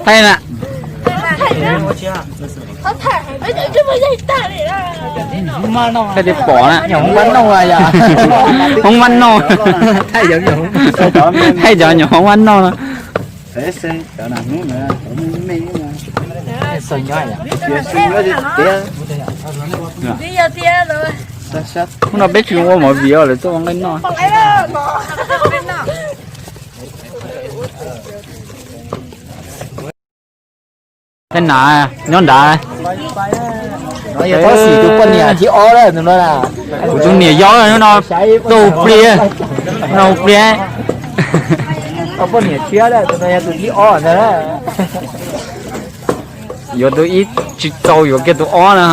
Thaij na. Thaij tias pom na. Hoob mab noj. Thaij cov nyuam hoob mab noj no. Hnub no peb tsis ua movie os, lawv tuaj ua nqaij noj. Tej na nyob nrad. Tus poj niam thib ob, kuv tus niam yau no, tus plig, no plig. Poj niam tshiab, tus no yog tus thib ob ntag. Yuav tus ib tsis txaus, yuav kiag tus ob na.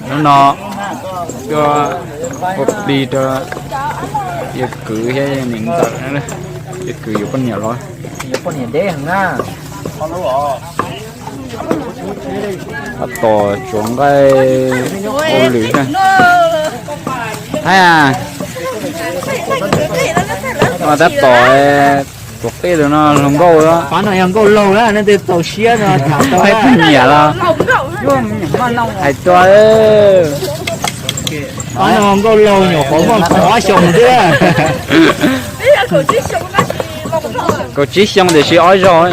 Hnub no tuaj ua plig rau yawg kwv thiab niam ntxawm, yawg kwv yuav poj niam los. Tab tom tsuav nqaij ua lwm thiab. Haib, tab tom tsuav qij rau no hluas nkauj. Qhov no yog nkauj laug na, nej twb txaus siab no. Haib poj niam los hais tuaj. Qhov no nkauj laug nyuam qhuav muaj kaum ob xyoos xwb. Kaum tsib xyoo tiam sis ob zaug.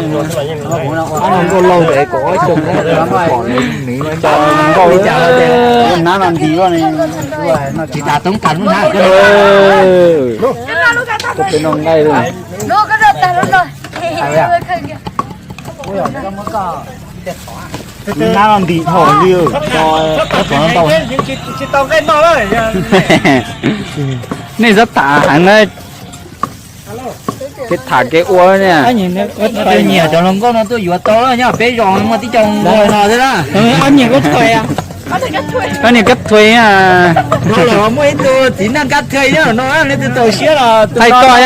Qhov no nkauj laug es kaum ob xyoos, pom nws cov nkauj li cas, nab no nti, tsis tas toob tas lub hnab. Tuaj peb noj nqaij lawm. Nab no nti dhau li, tab tom ntau. Nej txhob tham heev na, kev tham kev ua ne. Nyiam cov hluas nkauj no tuaj yuav tau nyob peb zos muaj tib co no xwb na. Kab thuy, kab thuy. No los muaj ib tug txiv neej kab thuy nyob no, leej twg txaus siab los hais tuaj.